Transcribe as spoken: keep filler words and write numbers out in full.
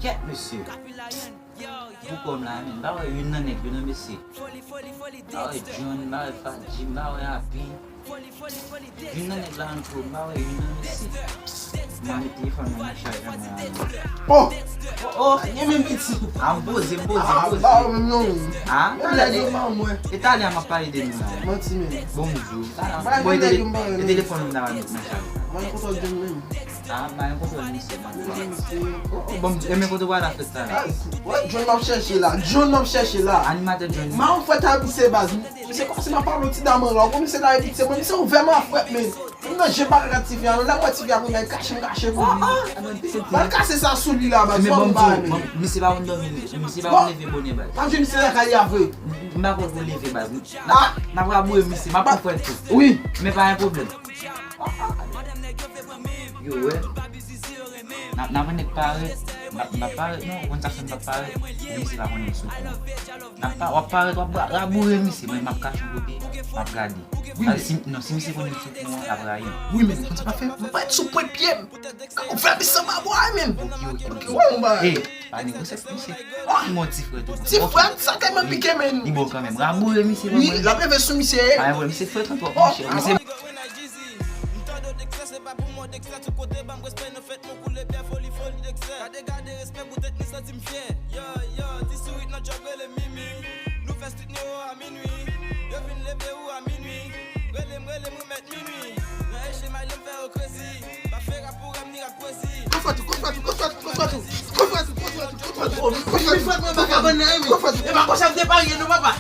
Kèt mesye. Pou kòm la, men, m pa wè youn nan nèg yo non mesye. M pa wè John, m pa wè Fadji, m pa wè Happy. Youn nan nèg la ankò, m pa wè youn nan mesye. M a met telefòn mwen nan chaj la mwen ale. Oh! Oh, oh! Gen menm piti. A, m poze, m poze, m poze. A, ba ou menm non. A, men lè yo ban mwen. E talè a m ap pale de nou la. Manti men. Bon, m di w. Bon, e tele-, e telefòn m nan met nan chaj la. Mwen kontwòl de menm. A, m pa gen kontwòl misye, man. Oh, oh, bon, e men kote w pral la fèt sa la? Wè, John m ap chèche la. John m ap chèche la. Animatè John. M a yon fwèt abise baz. Misye kòmanse m ap pale yon ti dam anlè. Ou konn misye la epi se mwen. Misye ouvè m a fwèt men. M nan je m pa ka gad ti fi a non. Lè m wè ti fi a pou mwen kache m kache pou li. Ba l kase sa sou li la baz. Fò m ba men. Misye pa konn dòmi, misye pa konn leve bonè baz. Pa di misye lakay li a vre. M pa konn pou leve baz. N ap, n ap raboure misye, m ap pran fwèt tou. Wi. Men pa gen pwoblèm. Yo, wè. N ap, n ap wè nèg parèt. M ap, m ap parèt, non, ou konn sa k fè m p ap parèt? Misye pa konnen m sou pon. N ap pa, w ap parèt, w ap ra-, raboure misye, men m ap kache yon kote, m ap gade. Wi, men si, non, si misye konnen m sou pon an, l ap rayi m. Wi, men konn sa pa fè, m parèt sou pwen pye m. Ou fè misye anba bwa, men. Ok, ok, ok. Wè, yon bagay. Ey, pa negosye ak misye. Ki mò ti frè tou. Ti frè, sa tèlman pike, men. Li bon kanmenm. Raboure misye, wi, ban mwen. L ap leve sou misye. Pa gen pwoblèm, misye frè twòp, monchè. Misye Dexter, se pa pou mwen, Dexter, tout kote, ban m respè nan fèt, mwen koule byen, foli, foli, Dexter. Gade, gade, respè pou tèt nou, santi m fyè. Yo, yo, ti sourit nan djòb, rele Mimi. Nou fè street nèg yo a minwi. Yo vin leve ou a minwi. Rele m, rele m, remèt minwi. Nan eche may lè m fè yo crazy. Pa fè rap pou rap ni rap poezi. Konfwa tou, konfwa tou, konfwa tou, konfwa tou. Konfwa tou, konfwa tou, konfwa tou. Konfwa tou, konfwa tou. E pa konsa m te parye non, papa.